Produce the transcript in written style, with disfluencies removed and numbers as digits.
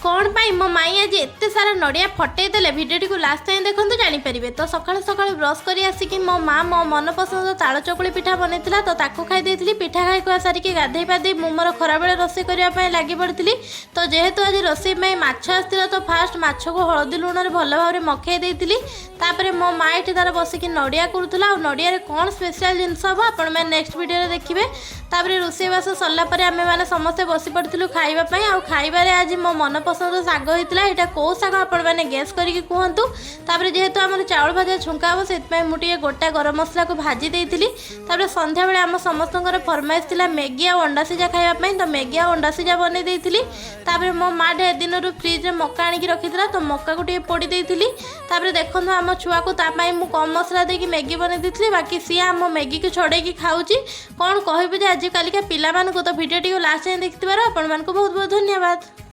କ'ଣ ପାଇଁ ମୋ ମାଇଁ ଆଜି ଏତେ ସାରା ନଡ଼ିଆ ଫଟେଇ ଦେଲେ, ଭିଡ଼ିଓଟିକୁ ଲାଷ୍ଟ ଯାଏଁ ଦେଖନ୍ତୁ, ଜାଣିପାରିବେ। ତ ସକାଳୁ ସକାଳୁ ବ୍ରସ୍ କରି ଆସିକି ମୋ ମା ମୋ ମନପସନ୍ଦ ତାଳ ଚକୁଳି ପିଠା ବନେଇଥିଲା, ତ ତାକୁ ଖାଇ ଦେଇଥିଲି। ପିଠା ଖାଇ ଖୁଆ ସାରିକି ଗାଧେଇ ପାଧେଇ ମୁଁ ମୋର ଖରାବେଳେ ରୋଷେଇ କରିବା ପାଇଁ ଲାଗି ପଡ଼ିଥିଲି। ତ ଯେହେତୁ ଆଜି ରୋଷେଇ ପାଇଁ ମାଛ ଆସିଥିଲା, ତ ଫାଷ୍ଟ ମାଛକୁ ହଳଦୀ ଲୁଣରେ ଭଲ ଭାବରେ ମଖେଇ ଦେଇଥିଲି। ତାପରେ ମୋ ମା ଏଠି ତାର ବସିକି ନଡ଼ିଆ କରୁଥିଲା। ଆଉ ନଡ଼ିଆରେ କ'ଣ ସ୍ପେଶାଲ ଜିନିଷ ହେବ, ଆପଣମାନେ ନେକ୍ସଟ ଭିଡ଼ିଓରେ ଦେଖିବେ। ତାପରେ ରୋଷେଇବାସ ସରିଲା ପରେ ଆମେମାନେ ସମସ୍ତେ ବସି ପଡ଼ିଥିଲୁ ଖାଇବା ପାଇଁ। ଆଉ ଖାଇବାରେ ଆଜି ମୋ ମନପସନ୍ଦର ଶାଗ ହେଇଥିଲା। ଏଇଟା କେଉଁ ଶାଗ, ଆପଣମାନେ ଗେସ୍ କରିକି କୁହନ୍ତୁ। ତାପରେ ଯେହେତୁ ଆମର ଚାଉଳ ଭଜା ଛୁଙ୍କା ହେବ, ସେଥିପାଇଁ ମୁଁ ଟିକେ ଗୋଟା ଗରମ ମସଲାକୁ ଭାଜି ଦେଇଥିଲି। ତାପରେ ସନ୍ଧ୍ୟାବେଳେ ଆମ ସମସ୍ତଙ୍କର ଫରମାଇଶ ଥିଲା ମ୍ୟାଗି ଆଉ ଅଣ୍ଡା ସିଝା ଖାଇବା ପାଇଁ, ତ ମ୍ୟାଗି ଆଉ ଅଣ୍ଡା ସିଝା ବନେଇ ଦେଇଥିଲି। ତାପରେ ମୋ ମା ଢେର ଦିନରୁ ଫ୍ରିଜରେ ମକା ଆଣିକି ରଖିଥିଲା, ତ ମକାକୁ ଟିକେ ପୋଡ଼ି ଦେଇଥିଲି। ତାପରେ ଦେଖନ୍ତୁ ଆମ ଛୁଆକୁ, ତା ପାଇଁ ମୁଁ କମ୍ ମସଲା ଦେଇକି ମ୍ୟାଗି ବନେଇ ଦେଇଥିଲି। ବାକି ସିଏ ଆମ ମ୍ୟାଗିକୁ ଛଡ଼େଇକି ଖାଉଛି। କ'ଣ କହିବି ଯେ ଆଜିକାଲିକା ପିଲାମାନଙ୍କୁ। ତ ଭିଡ଼ିଓଟିକୁ ଲାଷ୍ଟ ଯାଏଁ ଦେଖିଥିବାରୁ ଆପଣମାନଙ୍କୁ ବହୁତ ବହୁତ ଧନ୍ୟବାଦ।